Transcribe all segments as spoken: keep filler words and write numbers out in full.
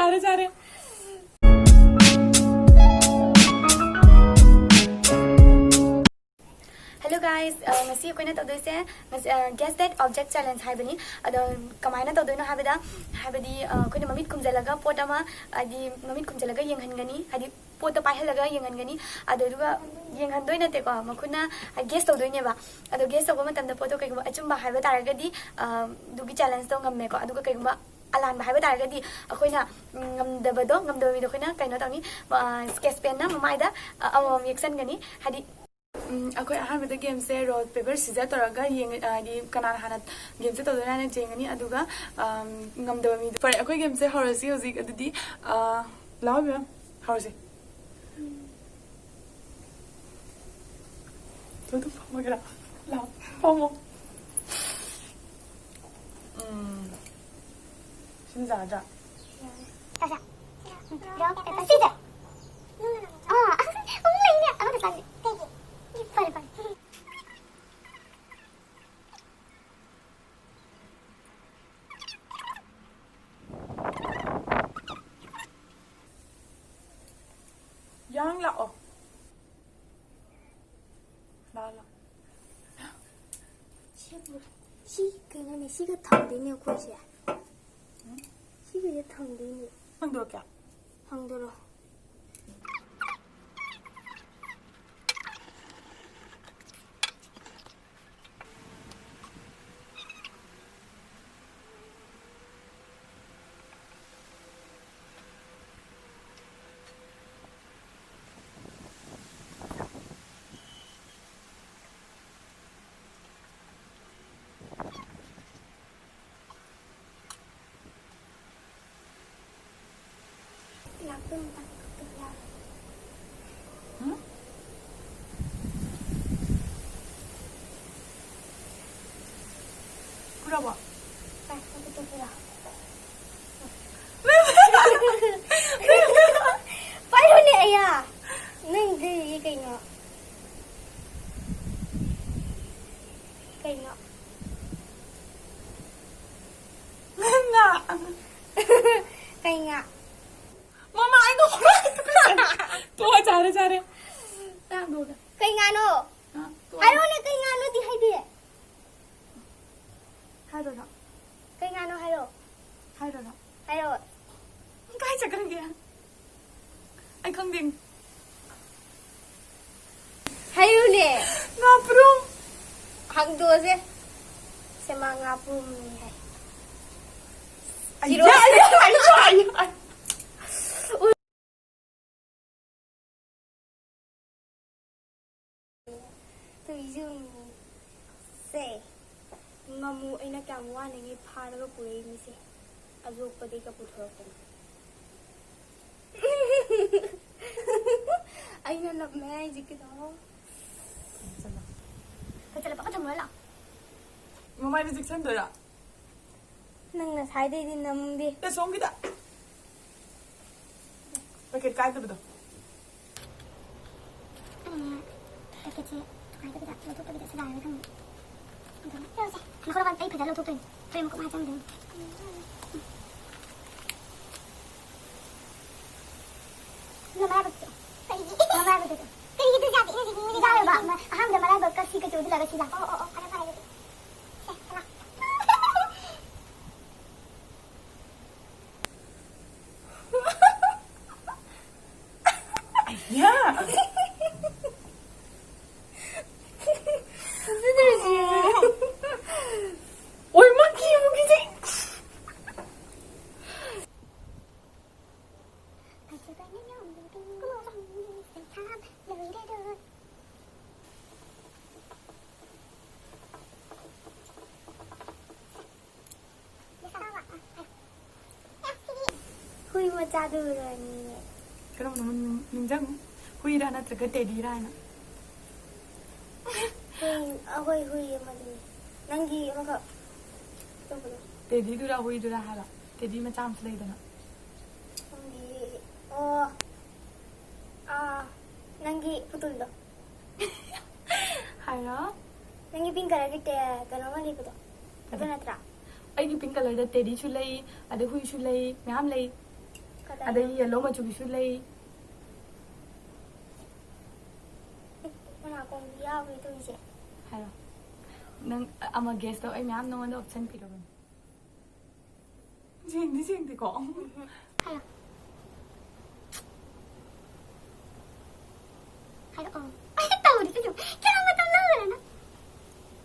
ꯆꯥꯔꯦ, ꯆꯥꯔꯦ꯫ Hello guys, ꯑ, ꯉꯁꯤ ꯑꯩꯈꯣꯏꯅ ꯇꯧꯗꯣꯏꯁꯦ, ꯉꯁꯤ, ꯑ, Guess That Object Challenge ꯍꯥꯏꯕꯅꯤ꯫ ꯑꯗꯣ ꯀꯃꯥꯏꯅ ꯇꯧꯗꯣꯏꯅꯣ ꯍꯥꯏꯕꯗ, ꯍꯥꯏꯕꯗꯤ, ꯑ, ꯑꯩꯈꯣꯏꯅ ꯃꯃꯤꯠ ꯈꯨꯝꯖꯤꯜꯂꯒ ꯄꯣꯠ ꯑꯃ, ꯍꯥꯏꯗꯤ ꯃꯃꯤꯠ ꯈꯨꯝꯖꯤꯜꯂꯒ ꯌꯦꯡꯍꯟꯒꯅꯤ, ꯍꯥꯏꯗꯤ ꯄꯣꯠꯇꯣ ꯄꯥꯏꯍꯜꯂꯒ ꯌꯦꯡꯍꯟꯒꯅꯤ꯫ ꯑꯗꯨꯗꯨꯒ ꯌꯦꯡꯍꯟꯗꯣꯏ ꯅꯠꯇꯦꯀꯣ, ꯃꯈꯨꯠꯅ ꯒꯦꯁ ꯇꯧꯗꯣꯏꯅꯦꯕ꯫ ꯑꯗꯣ ꯒꯦꯁ ꯇꯧꯕ ꯃꯇꯝꯗ ꯄꯣꯠꯇꯣ ꯀꯩꯒꯨꯝꯕ ꯑꯆꯨꯝꯕ ꯍꯥꯏꯕ ꯇꯥꯔꯒꯗꯤ, ꯑ, ꯑꯗꯨꯒꯤ ꯆꯦꯂꯦꯟꯖꯇꯣ ꯉꯝꯃꯦꯀꯣ꯫ ꯑꯗꯨꯒ ꯀꯩꯒꯨꯝꯕ ꯑꯂꯥꯟꯕ ꯍꯥꯏꯕ ꯇꯥꯔꯒꯗꯤ ꯑꯩꯈꯣꯏꯅ, ꯎꯝ, ꯉꯝꯗꯕꯗꯣ, ꯉꯝꯗꯕ ꯃꯤꯗꯣ ꯑꯩꯈꯣꯏꯅ ꯀꯩꯅꯣ ꯇꯧꯅꯤ, ꯑ, ꯁ꯭ꯀꯦꯆ ꯄꯦꯟꯅ ꯃꯃꯥꯏꯗ, ꯑ, ꯑꯃꯃꯝ ꯌꯦꯛꯁꯟꯒꯅꯤ꯫ ꯍꯥꯏꯗꯤ, ꯎꯝ, ꯑꯩꯈꯣꯏ ꯑꯍꯥꯟꯕꯗ ꯒꯦꯝꯁꯦ ꯔꯣꯛ ꯄꯦꯄꯔ ꯁꯤꯖꯔ ꯇꯧꯔꯒ ꯌꯦꯡ-, ꯍꯥꯏꯗꯤ ꯀꯅꯥꯅ ꯍꯥꯟꯅ ꯒꯦꯝꯁꯦ ꯇꯧꯗꯣꯏꯅꯣ ꯍꯥꯏꯅ ꯌꯦꯡꯒꯅꯤ꯫ ꯑꯗꯨꯒ, ꯑꯝ, ꯉꯝꯗꯕ ꯃꯤꯗꯣ꯫ ꯐꯔꯦ, ꯑꯩꯈꯣꯏ ꯒꯦꯝꯁꯦ ꯍꯧꯔꯁꯤ ꯍꯧꯖꯤꯛ꯫ ꯑꯗꯨꯗꯤ, ꯑ, ꯂꯥꯛꯑꯣ ꯏꯕꯦꯝꯃ, ꯍꯧꯔꯁꯤ꯫ ꯊꯣꯏꯗꯣꯛ ꯐꯝꯃꯒꯦꯔꯥ? ꯂꯥꯛꯑꯣ, ꯐꯝꯃꯣ꯫ ꯎꯝ꯫ ꯁꯤꯅ ꯌꯥꯔꯗ꯭ꯔꯥ? ꯌꯥꯔꯦ꯫ ꯇꯥꯁꯥ꯫ Rock, paper, scissor. ꯑꯥ, ꯑꯃꯨꯛ ꯂꯩꯅꯦ꯫ ꯑꯃꯗ ꯆꯪꯉꯦ꯫ ꯀꯩꯒꯤ? ꯐꯔꯦ, ꯐꯔꯦ꯫ ꯌꯥꯡ ꯂꯥꯛꯑꯣ꯫ ꯂꯥꯛꯑꯣ, ꯂꯥꯛꯑꯣ꯫ ꯁꯤꯕꯨ, ꯁꯤ ꯀꯩꯅꯣꯅꯦ, ꯁꯤꯒ ꯊꯝꯗꯣꯏꯅꯦ ꯑꯩꯈꯣꯏꯁꯦ꯫ ꯎꯝ? ꯁꯤꯒꯁꯦ ꯊꯝꯗꯣꯏꯅꯦ꯫ ꯍꯥꯡꯗꯣꯔꯛꯀꯦ? ꯍꯥꯡꯗꯣꯔꯛꯑꯣ꯫ ꯂꯥꯛꯄꯩ ꯃꯇꯥꯡꯗ ꯀꯛꯇꯕ ꯌꯥꯔꯣꯏ꯫ ꯍꯨꯝ? ꯄꯨꯔꯕꯣ? ꯄꯥꯏ, ꯑꯗꯨ ꯇꯧꯕ ꯌꯥꯔꯣꯏ꯫ ꯄꯥꯏꯔꯣꯅꯦ, ꯑꯌꯥ! ꯅꯪ ꯗꯤꯜꯂꯤ ꯀꯩꯅꯣ? ꯀꯩꯅꯣ? ꯉꯥ! ꯀꯩ ꯉꯥ? ꯇꯣꯛꯑꯣ, ꯆꯥꯔꯦ, ꯆꯥꯔꯦ꯫ ꯆꯥ ꯍꯥꯡꯗꯣꯛꯑꯒ꯫ ꯀꯩ ꯉꯥꯅꯣ? ꯑ, ꯇꯣꯛꯑꯣ꯫ ꯍꯥꯏꯔꯛꯑꯣꯅꯦ, ꯀꯩ ꯉꯥꯅꯣꯗꯤ ꯍꯥꯏꯗꯦ꯫ ꯍꯥꯏꯔꯣ ꯅꯪ꯫ ꯀꯩ ꯉꯥꯅꯣ ꯍꯥꯏꯔꯛꯑꯣ꯫ ꯍꯥꯏꯔꯣ ꯅꯪ꯫ ꯍꯥꯏꯔꯛꯑꯣ꯫ ꯀꯥꯏ ꯆꯠꯈ꯭ꯔꯒꯦ? ꯑꯩ ꯈꯪꯗꯦ꯫ ꯍꯥꯏꯌꯨꯅꯦ꯫ ꯉꯥꯄ꯭ꯔꯨꯝ꯫ ꯍꯥꯡꯗꯣꯛꯑꯁꯦ꯫ ꯁꯦ, ꯃꯥ ꯉꯥꯄ꯭ꯔꯨꯝꯅꯤ ꯍꯥꯏ꯫ ꯑꯩ ꯆꯤꯔꯣ꯫ ꯌꯥꯔꯦ, ꯑꯩ ꯌꯥꯔꯦ, ꯑꯩ ꯊꯣꯏꯖꯨꯝ꯫ ꯁꯦ, ꯉꯥꯃꯨ ꯑꯩꯅ ꯀꯌꯥꯝ ꯋꯥꯅꯉꯩ ꯐꯥꯔꯒ ꯄꯨꯔꯛꯏꯅꯤꯁꯦ꯫ ꯑꯌꯣꯛꯄꯗꯒꯤꯒ ꯄꯨꯊꯣꯔꯛꯄꯅꯤ꯫ ꯑꯩꯅ ꯂꯝ ꯃꯌꯥꯏꯁꯦ ꯀꯩꯗꯧ? ꯐꯖꯅ ꯄꯥꯛ ꯊꯝꯃꯨꯔ ꯂꯥꯛꯑꯣ꯫ ꯃꯃꯥꯏꯗ ꯆꯤꯛꯁꯟꯗꯣꯏꯔꯥ? ꯅꯪ ꯉꯁꯥꯏꯗꯩꯗꯤ ꯅꯝꯗꯦ꯫ ꯑꯦ, ꯁꯣꯝꯒꯤꯗ꯫ ꯄꯦꯀꯦꯠ ꯀꯥꯏꯗꯕꯗꯣ꯫ ꯑꯗꯨꯅꯦ, ꯄꯦꯀꯦꯠꯁꯦ ꯅꯨꯡꯉꯥꯏꯇꯕꯤꯗ ꯂꯧꯊꯣꯛꯇꯕꯤꯗ ꯁꯤꯒꯥꯏꯔꯒ ꯊꯝꯃꯦ꯫ ꯑꯗꯣ ꯌꯦꯡꯉꯨꯁꯦ, ꯃꯈꯣꯏ ꯃꯈꯣꯟ ꯑꯩ ꯐꯖꯅ ꯂꯧꯊꯣꯛꯇꯣꯏꯅꯦ꯫ ꯐ꯭ꯔꯦꯝ ꯃꯀꯨꯞ ꯃꯌꯥ ꯆꯪꯗꯣꯏꯅꯦ꯫ ꯃꯔꯥꯏꯕꯛꯇꯣ꯫ ꯀꯔꯤꯒꯤ? ꯃꯔꯥꯏꯕꯛꯇꯣ꯫ ꯀꯔꯤꯒꯤ ꯑꯗꯨ ꯌꯥꯗꯦ? ꯏꯔꯨꯖꯅꯤꯡꯉꯤꯗꯤ ꯌꯥꯔꯣꯏꯕ꯫ ꯌꯥꯔꯣꯏꯕ꯫ ꯑꯍꯥꯟꯕꯗ ꯃꯔꯥꯏꯕꯛꯀ ꯁꯤꯒ ꯆꯨꯗꯨꯜꯂꯒ ꯁꯤꯖꯥ꯫ ꯑꯣ, ꯑꯣ, ꯑꯣ, ꯐꯔꯦ, ꯐꯔꯦ ꯑꯗꯨꯗꯤ꯫ ꯁꯦ, ꯆꯠꯂꯣ꯫ ꯑꯌꯥ! ꯑꯣꯏ, ꯃꯥ ꯀꯤꯕꯨ ꯀꯤꯖꯩ꯫ ꯍꯨꯏ ꯃꯆꯥꯗꯨ ꯎꯔꯅꯤꯅꯦ꯫ ꯀꯔꯝꯕꯅꯣ ꯅꯤꯡ-, ꯅꯤꯡꯖꯪꯉꯨ? ꯍꯨꯏꯔꯥ ꯅꯠꯇ꯭ꯔꯒ ꯇꯦꯗꯤꯔꯥ ꯍꯥꯏꯅ? ꯍꯨꯏ, ꯑꯩꯈꯣꯏ ꯍꯨꯏ ꯑꯃꯗꯨꯅꯤ꯫ ꯅꯪꯒꯤ ꯑꯃꯈꯛ ꯑꯇꯣꯞꯄꯗꯣ? ꯇꯦꯗꯤꯗꯨꯔꯥ ꯍꯨꯏꯗꯨꯔꯥ ꯍꯥꯏꯕ? ꯇꯦꯗꯤ ꯃꯆꯥ ꯑꯃꯁꯨ ꯂꯩꯗꯅ꯫ ꯈꯪꯗꯤꯌꯦ꯫ ꯑꯣ꯫ ꯑꯥ, ꯅꯪꯒꯤ ꯄꯨꯇꯨꯜꯗꯣ꯫ ꯍꯥꯏꯔꯣ꯫ ꯅꯪꯒꯤ pink colourꯒꯤ ꯇꯦ-, ꯀꯩꯅꯣꯝꯃ ꯂꯩꯕꯗꯣ꯫ ꯑꯗꯨ ꯀꯔꯤ? ꯅꯠꯇ꯭ꯔꯥ? ꯑꯩꯒꯤ pink colourꯗ ꯇꯦꯗꯤꯁꯨ ꯂꯩ, ꯑꯗꯩ ꯍꯨꯏꯁꯨ ꯂꯩ, ꯃꯌꯥꯝ ꯂꯩ꯫ ꯀꯗꯥꯏꯗ? ꯑꯗꯩ yellow ꯃꯆꯨꯒꯤꯁꯨ ꯂꯩ꯫ ꯇꯧꯔꯤꯁꯦ꯫ ꯍꯥꯏꯔꯣ꯫ ꯅꯪ ꯑꯃ guess ꯇꯧ, ꯑꯩ ꯃꯌꯥꯝ ꯅꯉꯣꯟꯗ option ꯄꯤꯔꯕꯅꯦ꯫ ꯌꯦꯡꯗꯤ ꯌꯦꯡꯗꯦꯀꯣ꯫ ꯍꯥꯏꯔꯣ꯫ ꯍꯥꯏꯔꯛꯑꯣ꯫ ꯇꯧꯔꯤꯁꯦ ꯌꯦꯡꯉꯨ꯫ ꯀꯌꯥꯝ ꯃꯇꯝ ꯂꯧꯔꯦ ꯅꯪ?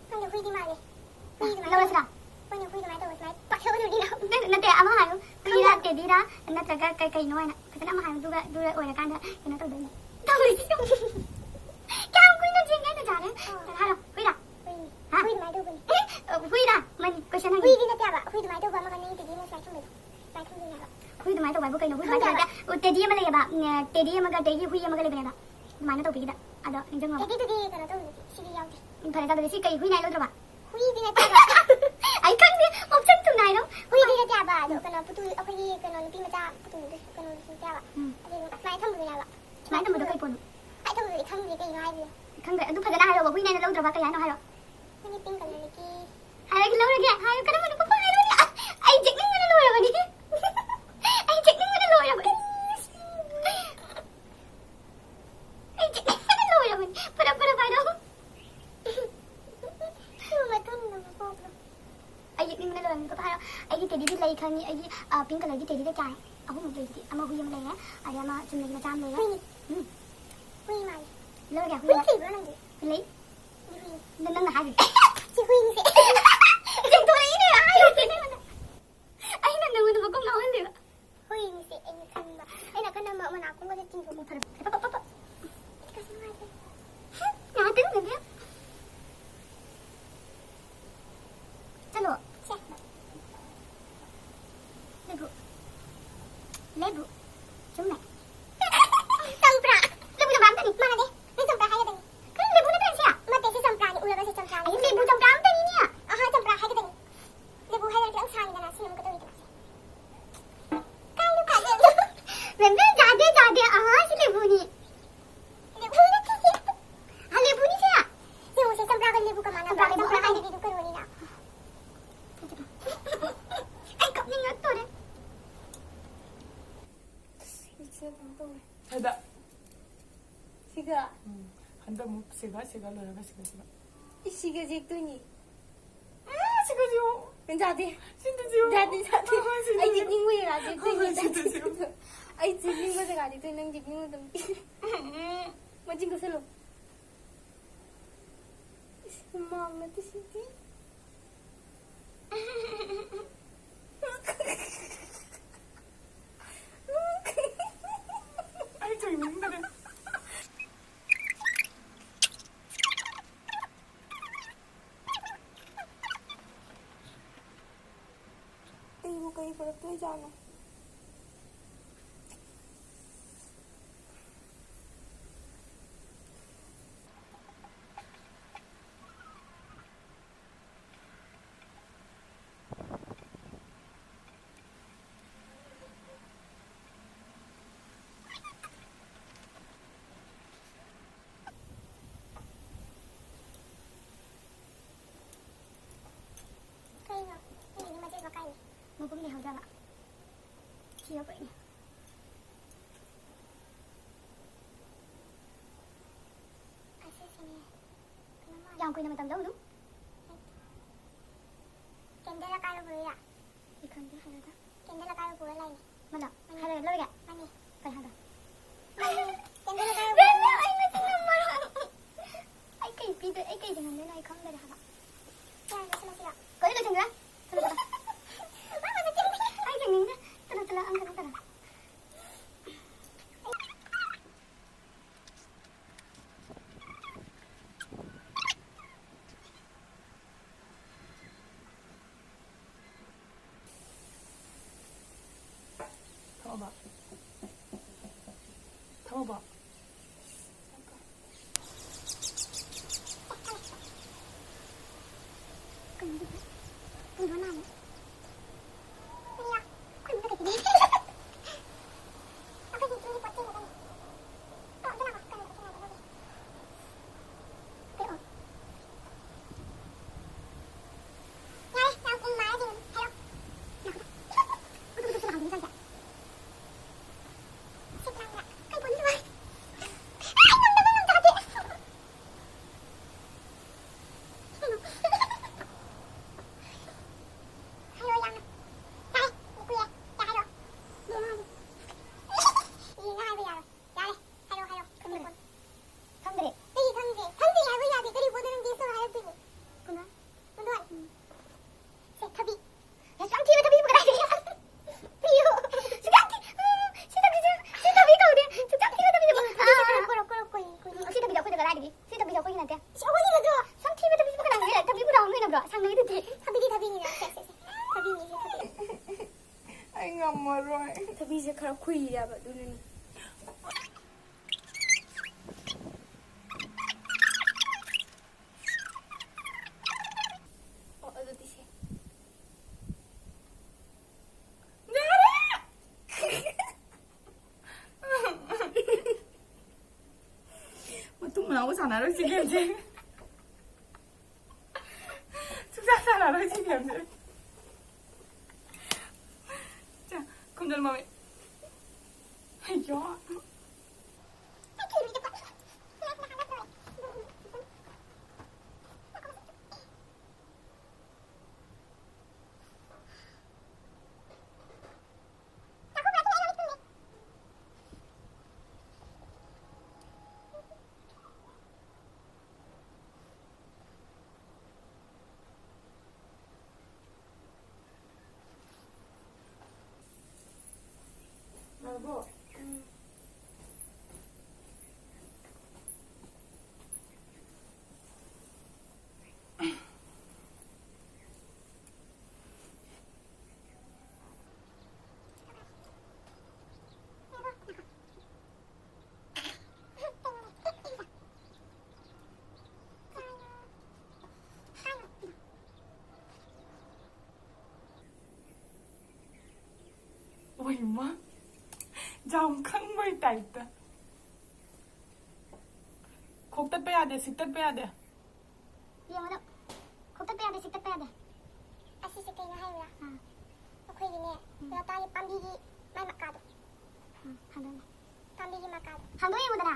ꯈꯪꯗꯦ, ꯍꯨꯏꯗꯤ ꯃꯥꯜꯂꯦ꯫ ꯍꯨꯏ ꯑꯗꯨꯃꯥꯏꯅ ꯂꯧꯔꯁꯤꯔꯥ? ꯍꯣꯏꯅꯦ, ꯍꯨꯏ ꯑꯗꯨꯃꯥꯏꯅ ꯇꯧꯕ ꯁꯨꯃꯥꯏꯅ ꯄꯥꯏꯊꯣꯛꯑꯗꯣꯏꯅꯤꯅ꯫ ꯅꯠꯇꯦ, ꯅꯠꯇꯦ, ꯑꯃ ꯍꯥꯏꯌꯨ꯫ ꯍꯨꯏꯔꯥ, ꯈꯪꯗꯦ꯫ ꯇꯦꯗꯤꯔꯥ, ꯅꯠꯇ꯭ꯔꯒ ꯀꯩ ꯀꯩꯅꯣ ꯍꯥꯏꯅ ꯐꯖꯅ ꯑꯃ ꯍꯥꯏꯌꯨ, ꯑꯗꯨꯒ ꯑꯗꯨ ꯑꯣꯏꯔꯀꯥꯟꯗ ꯀꯩꯅꯣ ꯇꯧꯗꯣꯏꯅꯦ꯫ ꯇꯧꯔꯤꯁꯤ ꯌꯦꯡꯉꯨ꯫ ꯀꯌꯥꯝ ꯀꯨꯏꯅ ꯆꯦꯟꯒꯦ ꯑꯩꯅ ꯖꯥꯔꯦ? ꯑꯥ꯫ ꯍꯥꯏꯔꯣ, ꯍꯨꯏꯔꯥ? ꯍꯨꯏꯅꯤ꯫ ꯍꯥ? ꯍꯨꯏ ꯑꯗꯨꯃꯥꯏꯅ ꯇꯧꯕꯅꯤ꯫ ꯑꯦ, ꯍꯨꯏꯔꯥ? ꯃꯥꯅꯤ, question ꯍꯪꯉꯤ꯫ ꯍꯨꯏꯗꯤ ꯅꯠꯇꯦ ꯍꯥꯏꯕ꯫ ꯍꯨꯏ ꯑꯗꯨꯃꯥꯏꯅ ꯇꯧꯕ ꯑꯃꯒ ꯅꯪꯒꯤ ꯇꯦꯗꯤ ꯑꯃ ꯁꯨꯃꯥꯏꯅ ꯊꯝꯕꯗꯣ꯫ ꯁꯨꯃꯥꯏꯅ ꯊꯝꯗꯣꯏꯅꯦ ꯍꯥꯏꯕ꯫ ꯍꯨꯏ ꯑꯗꯨꯃꯥꯏꯅ ꯇꯧꯕ ꯍꯥꯏꯕꯨ ꯀꯩꯅꯣ? ꯍꯨꯏ ꯑꯗꯨꯃꯥꯏꯅ ꯈꯪꯗꯦ ꯍꯥꯏꯕ꯫ ꯇꯧꯕ꯫ ꯇꯦꯗꯤ ꯑꯃ ꯂꯩꯌꯦꯕ, ꯎꯝ, ꯇꯦꯗꯤ ꯑꯃꯒ ꯑꯗꯒꯤ ꯍꯨꯏ ꯑꯃꯒ ꯂꯩꯕꯅꯦꯕ꯫ ꯑꯗꯨꯃꯥꯏꯅ ꯇꯧꯕꯤꯒꯤꯗ꯫ ꯑꯗꯣ ꯅꯤꯡꯁꯤꯡꯉꯕ? ꯇꯦꯗꯤꯗꯨꯗꯤ ꯀꯩꯅꯣ ꯇꯧꯕꯅꯤ, ꯁꯤꯗꯤ ꯌꯥꯎꯗꯦ꯫ ꯎꯝ, ꯐꯔꯦ, ꯑꯗꯨꯗꯤ ꯁꯤ ꯀꯩ ꯍꯨꯏꯅ ꯂꯧꯗ꯭ꯔꯕ? ꯍꯨꯏꯗꯤ ꯅꯠꯇꯦꯕ꯫ ꯑꯩ ꯈꯪꯗꯦ, option ꯇꯨ ꯅꯥꯏꯔꯣ꯫ ꯍꯨꯏꯗꯤ ꯅꯠꯇꯦꯕ, ꯑꯗꯣ ꯀꯩꯅꯣ ꯄꯨꯇꯨ, ꯑꯩꯈꯣꯏꯒꯤ ꯀꯩꯅꯣ ꯅꯨꯄꯤ ꯃꯆꯥ ꯄꯨꯇꯨꯗꯨꯁꯨ ꯀꯩꯅꯣꯗꯨꯁꯨ ꯅꯠꯇꯦꯕ꯫ ꯎꯝ꯫ ꯑꯗꯨ ꯁꯨꯃꯥꯏꯅ ꯊꯝꯕꯗꯨꯅꯦꯕ꯫ ꯁꯨꯃꯥꯏꯅ ꯊꯝꯕꯗꯣ ꯀꯩ ꯄꯣꯠꯅꯣ? ꯑꯩ ꯊꯝꯕꯗꯨꯗꯤ ꯈꯪꯗꯦ, ꯀꯩꯅꯣ ꯍꯥꯏꯁꯦ? ꯈꯪꯗꯦ, ꯑꯗꯨ ꯐꯖꯅ ꯍꯥꯏꯔꯣꯕ, ꯍꯨꯏꯅ ꯑꯩꯅ ꯂꯧꯗ꯭ꯔꯕ ꯀꯩ ꯍꯥꯏꯅꯣ ꯍꯥꯏꯔꯣ꯫ ꯅꯪꯒꯤ pink colourꯒꯤ꯫ ꯍꯥꯏꯔꯒꯦ, ꯂꯧꯔꯒꯦ ꯍꯥꯏꯌꯨ, ꯀꯔꯝꯕꯅꯣ ꯄꯄꯥ ꯍꯥꯏꯔꯣꯅꯦ? ꯑꯁ, ꯑꯩ ꯌꯦꯛꯅꯤꯡꯕꯅ ꯂꯣꯏꯔꯕꯅꯤ꯫ ꯑꯩ ꯌꯦꯛꯅꯤꯡꯕꯅ ꯂꯣꯏꯔꯕꯅꯤ꯫ ꯑꯩ ꯌꯦꯛꯅꯤꯡꯕꯅ ꯂꯣꯏꯔꯕꯅꯤ꯫ ꯐꯔꯞ ꯐꯔꯞ ꯍꯥꯏꯔꯣ꯫ ꯃꯊꯪꯗ ꯃꯀꯣꯛꯅ꯫ ꯑꯩ ꯌꯦꯛꯅꯤꯡꯕꯅ ꯂꯣꯏꯔꯕꯅꯤ꯫ ꯄꯄꯥ ꯍꯥꯏꯔꯣ꯫ ꯑꯩꯒꯤ ꯇꯦꯗꯤꯗꯤ ꯂꯩ ꯈꯪꯉꯤ꯫ ꯑꯩꯒꯤ, ꯑ, pink colourꯒꯤ ꯇꯦꯗꯤꯗ ꯀꯌꯥ ꯍꯥꯏ? ꯑꯍꯨꯝꯃꯨꯛ ꯂꯩꯗꯨꯗꯤ꯫ ꯑꯃ ꯍꯨꯏ ꯑꯃ ꯂꯩꯔꯦ꯫ ꯑꯗꯩ ꯑꯃ ꯆꯨꯝꯅꯒꯤ ꯃꯆꯥ ꯑꯃ ꯂꯩꯔꯦ꯫ ꯍꯨꯏꯅꯤ꯫ ꯎꯝ꯫ ꯍꯨꯏ ꯃꯥꯜꯂꯦ꯫ ꯍꯨꯏ ꯂꯩꯕ꯭ꯔꯣ ꯅꯪꯒꯤ? ꯂꯩ꯫ ꯁꯤ ꯍꯨꯏꯅꯤ꯫ ꯅꯪ, ꯅꯪꯅ ꯍꯥꯏꯗꯨꯗꯤ꯫ ꯁꯤ ꯍꯨꯏꯅꯤ ꯁꯤ꯫ ꯆꯦꯟꯊꯣꯔꯛꯏꯅꯦ, ꯍꯥꯏꯔꯨꯗꯦ ꯅꯪꯉꯣꯟꯗ꯫ ꯑꯩꯅ ꯅꯪꯉꯣꯟꯗ ꯃꯀꯣꯛ ꯉꯥꯎꯍꯜꯂꯤꯕ꯫ ꯍꯨꯏꯅꯤ ꯁꯤ ꯑꯩꯅ ꯈꯟꯕ꯫ ꯑꯩꯅ ꯀꯟꯅ ꯃ-, ꯃꯅꯥꯀꯣꯡꯒꯁꯦ ꯆꯤꯡꯊꯣꯛ-, ꯐꯔꯦ, ꯐꯔꯦ, ꯄꯞ, ꯄꯞ, ꯄꯞ꯫ ꯀꯩꯁꯨ ꯅꯨꯡꯉꯥꯏꯇꯦ꯫ ꯉꯥꯏꯍꯥꯛꯇꯪ ꯉꯥꯏꯕꯤꯌꯨ꯫ ꯆꯠꯂꯣ꯫ ꯁꯦ꯫ ꯂꯦꯕꯨ꯫ ꯂꯦꯕꯨ꯫ ꯆꯨꯝꯃꯦ꯫ ꯆꯝꯄ꯭ꯔꯥ꯫ ꯂꯦꯕꯨ ꯆꯝꯄ꯭ꯔꯥ ꯑꯝꯇꯅꯤ꯫ ꯃꯥꯟꯅꯗꯦ꯫ ꯅꯪ ꯆꯝꯄ꯭ꯔꯥ ꯍꯥꯏꯒꯗꯕꯅꯤ꯫ ꯀꯔꯤ ꯂꯦꯕꯨ ꯅꯠꯇ꯭ꯔꯥ ꯁꯤ? ꯅꯠꯇꯦ, ꯁꯤ ꯆꯝꯄ꯭ꯔꯥꯅꯤ꯫ ꯎꯔꯕ ꯁꯤ ꯆꯝꯄ꯭ꯔꯥꯅꯤ꯫ ꯑꯩ ꯂꯦꯕꯨ ꯆꯝꯄ꯭ꯔꯥ ꯑꯝꯇꯅꯤꯅꯦ꯫ ꯑꯍꯥ, ꯆꯝꯄ꯭ꯔꯥ ꯍꯥꯏꯒꯗꯕꯅꯤ꯫ ꯂꯦꯕꯨ ꯍꯥꯏꯔꯗꯤ ꯈꯤꯇꯪ ꯁꯥꯡꯉꯤꯗꯅ, ꯁꯤ ꯑꯃꯨꯛꯀ ꯇꯧꯔꯤꯗꯅ ꯁꯦ꯫ ꯀꯥꯏꯗ ꯀꯥꯏꯗ? ꯕꯦꯝꯕꯦꯝ ꯌꯥꯗꯦ, ꯌꯥꯗꯦ꯫ ꯑꯍꯥ, ꯁꯤ ꯂꯦꯕꯨꯅꯤ꯫ ꯂꯦꯕꯨ ꯅꯠꯇꯦ ꯁꯤ꯫ ꯑ, ꯂꯦꯕꯨꯅꯤ ꯁꯦ꯫ ꯌꯦꯡꯉꯨꯁꯦ, ꯆꯝꯄ꯭ꯔꯥꯒ ꯂꯦꯕꯨꯒ ꯃꯥꯟꯅꯕ꯭ꯔꯥ? ꯆꯝꯄ꯭ꯔꯥꯒ ꯆꯝꯄ꯭ꯔꯥ ꯂꯦꯕꯨꯒ ꯍꯥꯏꯔꯗꯤ ꯀꯩꯅꯣꯅꯤꯅ꯫ ꯑꯩ ꯀꯞꯅꯤꯡꯉꯛꯇꯣꯔꯦ꯫ ꯏꯆꯦ ꯀꯩꯅꯣ ꯇꯧꯔꯦ꯫ ꯍꯥꯏꯕ꯫ ꯁꯤꯒ꯫ ꯎꯝ꯫ ꯑꯗ ꯑꯃꯨꯛ ꯁꯤꯒ, ꯁꯤꯒ ꯂꯣꯏꯔꯒ ꯁꯤꯒ, ꯁꯤꯒ꯫ ꯏꯁ, ꯁꯤꯒ ꯌꯦꯛꯇꯣꯏꯅꯤ꯫ ꯑꯥ, ꯁꯤꯒ ꯌꯦꯛꯑꯣ꯫ ꯌꯥꯗꯦ꯫ ꯁꯤꯗ ꯌꯦꯛꯑꯣ꯫ ꯌꯥꯗꯦ, ꯌꯥꯗꯦ꯫ ꯑꯥ, ꯁꯤꯗ ꯑꯩ ꯌꯦꯛꯑꯣ꯫ ꯌꯦꯛꯅꯤꯡꯕ ꯌꯦꯛꯑꯗꯤ ꯑꯩꯈꯣꯏ ꯑꯥ, ꯌꯦꯛꯑ ꯁꯤꯗ ꯌꯦꯛꯑꯣ꯫ ꯑꯩ ꯌꯦꯛꯅꯤꯡꯕ ꯖꯒꯥꯗꯤ ꯑꯗꯨ ꯅꯪ ꯌꯦꯛꯅꯤꯡꯕ ꯑꯗꯨꯝ ꯌꯦꯛꯑꯣ꯫ ꯎꯝ, ꯎꯝ꯫ ꯃꯆꯤꯟ ꯀꯛꯁꯜꯂꯣ꯫ ꯏꯁ, ꯍꯨꯃꯥꯡ ꯅꯠꯇꯦ ꯁꯤꯗꯤ꯫ ꯑꯩ ꯆꯩꯅꯤꯡꯗꯔꯦ꯫ ꯑꯩꯕꯨ ꯀꯩ ꯄꯨꯔꯛꯇꯣꯏꯖꯥꯠꯅꯣ? ꯀꯩꯅꯣ? ꯑꯩꯒꯤꯗꯤ ꯃꯆꯦꯠ ꯃꯀꯥꯏꯅꯦ꯫ ꯃꯄꯨꯝ ꯂꯩꯍꯧꯗ꯭ꯔꯕ? ꯊꯤꯕ ꯄꯣꯛꯏꯅꯦ꯫ ꯑꯁꯤꯁꯤꯅꯦ꯫ ꯀꯩꯅꯣ ꯃꯥꯜꯂꯦ꯫ ꯌꯥꯝ ꯀꯨꯏꯅ ꯃꯇꯝ ꯂꯧꯅꯨ꯫ ꯀꯦꯟꯗꯜ ꯑꯀꯥꯏꯕ ꯄꯨꯔꯛꯏꯔꯥ? ꯑꯩ ꯈꯪꯗꯦ, ꯍꯥꯏꯔꯣꯗ꯫ ꯀꯦꯟꯗꯜ ꯑꯀꯥꯏꯕ ꯄꯨꯔ ꯂꯥꯛꯏꯅꯦ꯫ ꯃꯥꯅ? ꯃꯥꯅꯦ꯫ ꯍꯥꯏꯔꯣ, ꯂꯧꯔꯒꯦ? ꯃꯥꯅꯦ꯫ ꯀꯩ ꯍꯥꯏꯕ? ꯃꯥꯅꯦ꯫ ꯀꯦꯟꯗꯜ ꯑꯀꯥꯏꯕ ꯄꯨꯔ ꯂꯥꯛꯏꯅꯦ꯫ ꯑꯩ ꯃꯆꯤꯟ ꯌꯥꯝ ꯃꯔꯣ꯫ ꯑꯩ ꯀꯩ ꯄꯤꯗꯣꯏ-, ꯑꯩ ꯀꯩꯗ ꯉꯝꯗꯣꯏꯅꯣ ꯑꯩ ꯈꯪꯗꯔꯦ ꯍꯥꯏꯕ꯫ ꯌꯥꯔꯦ, ꯂꯣꯏꯁꯤꯜꯂꯁꯤꯔꯣ? ꯀꯩꯅꯣ ꯂꯣꯏꯁꯤꯟꯈ꯭ꯔꯦ? ꯆꯠꯂꯣ, ꯆꯠꯂꯣ꯫ ꯃꯥ ꯃꯆꯤꯟ ꯊꯤ꯫ ꯑꯩ ꯌꯦꯡꯅꯤꯡꯗꯦ꯫ ꯆꯠꯂꯣ, ꯆꯠꯂꯣ, ꯑꯝꯇ ꯅꯠꯇꯅ꯫ ꯊꯝꯃꯕ? ꯊꯝꯃꯕ? ꯀꯩꯅꯣ ꯃꯥꯜꯂꯦ꯫ ꯉꯝꯃꯔꯣꯏ꯫ ꯊꯕꯤꯁꯦ ꯈꯔ ꯈꯨꯏꯔꯦꯕ, ꯑꯗꯨꯅꯅꯦ꯫ ꯑꯣ, ꯑꯗꯨꯗꯤ ꯁꯦ꯫ ꯌꯥꯔꯦ! ꯃꯇꯨꯡ ꯃꯅꯥꯎꯒ ꯁꯥꯟꯅꯔꯣꯏ ꯁꯤ ꯒꯦꯝꯁꯦ꯫ ꯁꯨꯡꯁꯥ ꯁꯥꯟꯅꯔꯣꯏ ꯁꯤ ꯒꯦꯝꯁꯦ꯫ ꯁꯦ, ꯈꯨꯝꯖꯤꯜ ꯃꯃꯤꯠ꯫ ꯑꯌꯣ꯫ ꯑꯣꯏꯃ, ꯌꯥꯝ ꯈꯪꯕꯩ ꯇꯥꯏꯞꯇ꯫ ꯈꯣꯛꯇꯠꯄ ꯌꯥꯗꯦ, ꯁꯤꯛꯇꯠꯄ ꯌꯥꯗꯦ꯫ ꯌꯦꯡꯉꯣ ꯑꯗꯣ꯫ ꯈꯣꯛꯇꯠꯄ ꯌꯥꯗꯦ, ꯁꯤꯛꯇꯠꯄ ꯌꯥꯗꯦ꯫ ꯑꯁꯤꯁꯦ ꯀꯩꯅꯣ ꯍꯥꯏꯌꯨꯔꯥ? ꯑꯥ꯫ ꯑꯩꯈꯣꯏꯒꯤꯅꯦ, ꯎꯝ꯫ ꯂꯣꯇꯥꯒꯤ ꯄꯥꯝꯕꯤꯒꯤ ꯃꯥꯏ ꯃꯀꯥꯗꯣ꯫ ꯎꯝ, ꯍꯥꯡꯗꯣꯛꯑꯣꯅꯦ꯫ ꯄꯥꯝꯕꯤꯒꯤ ꯃꯀꯥꯗꯣ꯫ ꯍꯥꯡꯗꯣꯛꯑ ꯌꯦꯡꯉꯨꯗꯅ꯫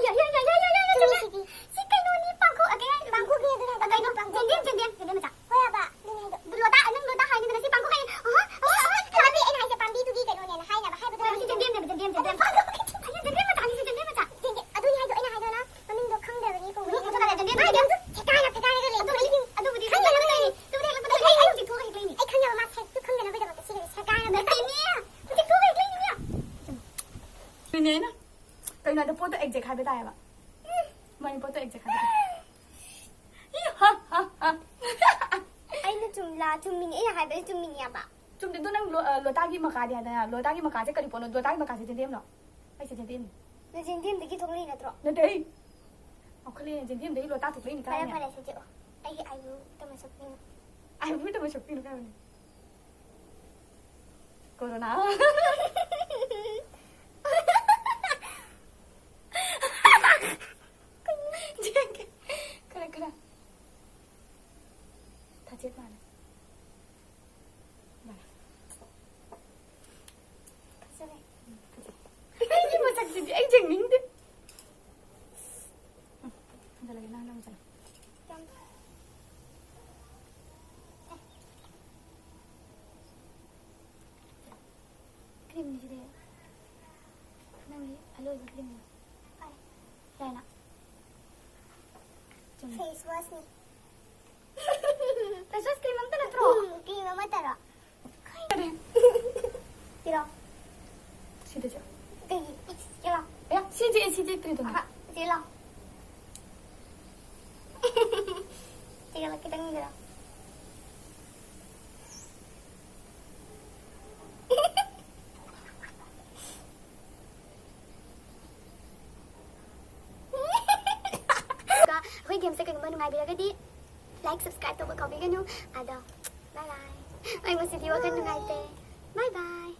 ꯌꯥ, ꯌꯥ, ꯌꯥ, ꯌꯥ, ꯌꯥ, ꯌꯥ, ꯌꯥ, ꯌꯥ꯫ ꯆꯨꯝꯃꯤ ꯁꯤꯗꯤ꯫ ꯁꯤ ꯀꯩꯅꯣꯅꯦ, ꯄꯥꯡꯈꯣꯛ, ꯑ, ꯀꯩ ꯍꯥꯏꯅꯣ? ꯄꯥꯡꯈꯣꯛꯅꯦ ꯑꯗꯨꯅ꯫ ꯑ, ꯀꯩꯅꯣ, ꯌꯦꯟꯗꯦꯝ, ꯌꯦꯟꯗꯦꯝ ꯃꯆꯥ꯫ ꯍꯣꯏ ꯍꯥꯏꯕ, ꯑꯗꯨꯅꯦ ꯍꯥꯏꯗꯣ꯫ ꯂꯣꯇꯥ, ꯅꯪ ꯂꯣꯇꯥ ꯍꯥꯏꯅꯤꯗꯅ ꯁꯤ ꯄꯥꯡꯈꯣꯛ ꯍꯥꯏ-, ꯑꯍ, ꯑꯍ, ꯑꯍ, ꯄꯥꯝꯕꯤ ꯑꯩꯅ ꯍꯥꯏꯁꯦ ꯄꯥꯝꯕꯤꯗꯨꯒꯤ ꯀꯩꯅꯣꯅꯦꯅ ꯍꯥꯏꯅꯕ, ꯍꯥꯏꯕꯗꯣ ꯍꯣꯏ, ꯁꯤ ꯌꯦꯟꯗꯦꯝꯅꯦꯕ, ꯌꯦꯟꯗꯦꯝ, ꯌꯦꯟꯗꯦꯝ꯫ ꯑꯗꯣ ꯄꯥꯡꯈꯣꯛ, ꯌꯦꯟꯗꯦꯝ ꯃꯆꯥꯅꯤ, ꯁꯤ ꯌꯦꯟꯗꯦꯝ ꯃꯆꯥ꯫ ꯌꯦꯟꯗꯦꯝ, ꯑꯗꯨꯅꯦ ꯍꯥꯏꯗꯣ ꯑꯩꯅ ꯍꯥꯏꯗꯣ ꯅꯪ ꯃꯃꯤꯡꯗꯣ ꯈꯪꯗ꯭ꯔꯕꯅꯤ ꯀꯧꯕꯅꯤ꯫ ꯎꯝ, ꯑꯗꯨꯒ ꯌꯦꯟꯗꯦꯝ, ꯃꯥꯏꯗꯤ ꯌꯦꯟꯗꯦꯝ꯫ ꯑꯗꯨꯝ ꯁꯦꯒꯥꯏꯔ ꯈꯣꯠꯀꯥꯏꯔꯒ ꯂꯩ꯫ ꯑꯗꯨꯕꯨꯗꯤ, ꯑꯗꯨꯕꯨꯗꯤ ꯈꯪꯗꯅꯕ ꯇꯧꯔꯤꯅꯤ꯫ ꯑꯗꯨꯕꯨꯗꯤ ꯍꯦꯛꯂꯛꯄꯗ ꯑꯩ, ꯑꯩ ꯍꯧꯖꯤꯛ ꯊꯣꯛꯑꯒ ꯍꯦꯛꯂꯛꯏꯅꯤ꯫ ꯑꯩ ꯈꯪꯉꯦꯕ ꯃꯥ ꯁꯦ-, ꯑꯗꯨ ꯈꯪꯗꯅꯕꯒꯤꯗꯃꯛꯇ ꯁꯤꯒꯁꯦ ꯁꯦꯒꯥꯏꯔꯒ ꯅꯠꯇꯦꯅꯦ꯫ ꯍꯧꯖꯤꯛ ꯊꯣꯛꯑꯒ ꯍꯦꯛꯂꯛꯏꯅꯤꯅꯦ꯫ ꯑꯗꯨꯅꯦ ꯑꯩꯅ ꯀꯩꯅꯣꯗ ꯄꯣꯠꯇꯣ exact ꯍꯥꯏꯕ ꯇꯥꯏꯌꯦꯕ꯫ ꯎꯝ, ꯃꯥꯅꯤ, ꯄꯣꯠꯇꯣ exact ꯍꯥꯏꯕ ꯇꯥꯏ꯫ ꯏ, ꯍ, ꯍ, ꯍ꯫ ꯑꯩꯅ ꯆꯨꯝ ꯑꯥ, ꯆꯨꯝꯃꯤꯅꯤ, ꯑꯩꯅ ꯍꯥꯏꯕꯁꯦ ꯆꯨꯝꯃꯤꯅꯤ ꯍꯥꯏꯕ꯫ ꯆꯨꯝꯗꯦ꯫ ꯑꯗꯨ ꯅꯪ ꯂꯣ-, ꯑ, ꯂꯣꯇꯥꯒꯤ ꯃꯀꯥꯗꯤ ꯍꯥꯏꯗꯅ, ꯂꯣꯇꯥꯒꯤ ꯃꯀꯥꯁꯦ ꯀꯔꯤ ꯄꯣꯠꯅꯣ? ꯂꯣꯇꯥꯒꯤ ꯃꯀꯥꯁꯦ ꯖꯦꯟꯗꯦꯝꯂꯣ? ꯑꯩꯁꯦ ꯖꯦꯟꯗꯦꯝꯅꯤ꯫ ꯅꯆꯤꯟ ꯊꯤꯕꯗꯒꯤ ꯊꯣꯛꯂꯛꯏ ꯅꯠꯇ꯭ꯔꯣ? ꯅꯠꯇꯦ, ꯑꯩ ꯉꯥꯎꯈꯠꯂꯦ꯫ ꯖꯦꯟꯗꯦꯝꯗꯒꯤ ꯂꯣꯇꯥ ꯊꯣꯛꯂꯛꯏꯅꯤ꯫ ꯐꯔꯦ, ꯀꯥꯏꯅ? ꯐꯔꯦ, ꯁꯦ ꯆꯤꯛꯑꯣ꯫ ꯑꯩꯒꯤ eyebrow ꯇꯝꯕ ꯁꯛꯄꯤꯅꯣ꯫ Eyebrow ꯇꯝꯕ ꯁꯛꯄꯤꯅꯣ ꯀꯥꯏ ꯍꯥꯏꯕꯅꯤ? Corona꯫ ꯈꯔ, ꯈꯔ꯫ ꯊꯥꯆꯦꯠ ꯃꯥꯜꯂꯦ꯫ ꯃꯥꯜꯂꯦ꯫ ꯐꯖꯔꯦ꯫ ꯎꯝ, ꯐꯖꯩ꯫ ꯑꯩꯒꯤ ꯃꯁꯛꯁꯤꯗꯤ ꯑꯩ ꯌꯦꯡꯅꯤꯡꯗꯦ꯫ ꯎꯝ, ꯍꯟꯖꯜꯂꯒꯦ, ꯅꯪ ꯅꯪ ꯆꯠꯂꯣ꯫ ꯌꯥꯝ ꯐꯔꯦ꯫ ꯑꯦ꯫ ꯀ꯭ꯔꯤꯝꯁꯤꯗꯤ ꯅꯪꯒꯤ ꯑꯂꯣꯏꯕ ꯀ꯭ꯔꯤꯝꯅꯤ꯫ ꯌꯥꯏꯅ? ꯆꯨꯝꯃꯤ꯫ Face washꯅꯤ꯫ Face wash cream ꯑꯝꯇ ꯅꯠꯇ꯭ꯔꯣ? ꯎꯝ, cream ꯑꯃꯠꯇꯔꯣ? ꯀꯔꯤ? ꯄꯤꯔꯣ꯫ ꯁꯤꯗ ꯆꯠꯂꯣ꯫ ꯀꯩꯒꯤ? ꯄꯤꯔꯣ꯫ ꯑꯌꯥ, ꯁꯤ ꯆꯦ-, ꯁꯤ ꯆꯦꯠꯇ꯭ꯔꯤꯗꯨꯅ꯫ ꯑꯍ, ꯆꯦꯜꯂꯣ꯫ ꯆꯦꯜꯂꯣ, ꯈꯤꯇꯪ ꯆꯦꯜꯂꯣ꯫ ꯑꯗꯨꯒ ꯑꯩꯈꯣꯏ gameꯁꯦ ꯀꯩꯒꯨꯝꯕ ꯅꯨꯡꯉꯥꯏꯕꯤꯔꯒꯗꯤ like, subscribe ꯇꯧꯕ ꯀꯥꯎꯕꯤꯒꯅꯨ꯫ ꯑꯗꯣ bye bye꯫ ꯑꯩ ꯉꯁꯤꯗꯤ ꯋꯥꯈꯜ ꯅꯨꯡꯉꯥꯏꯇꯦ꯫ Bye bye꯫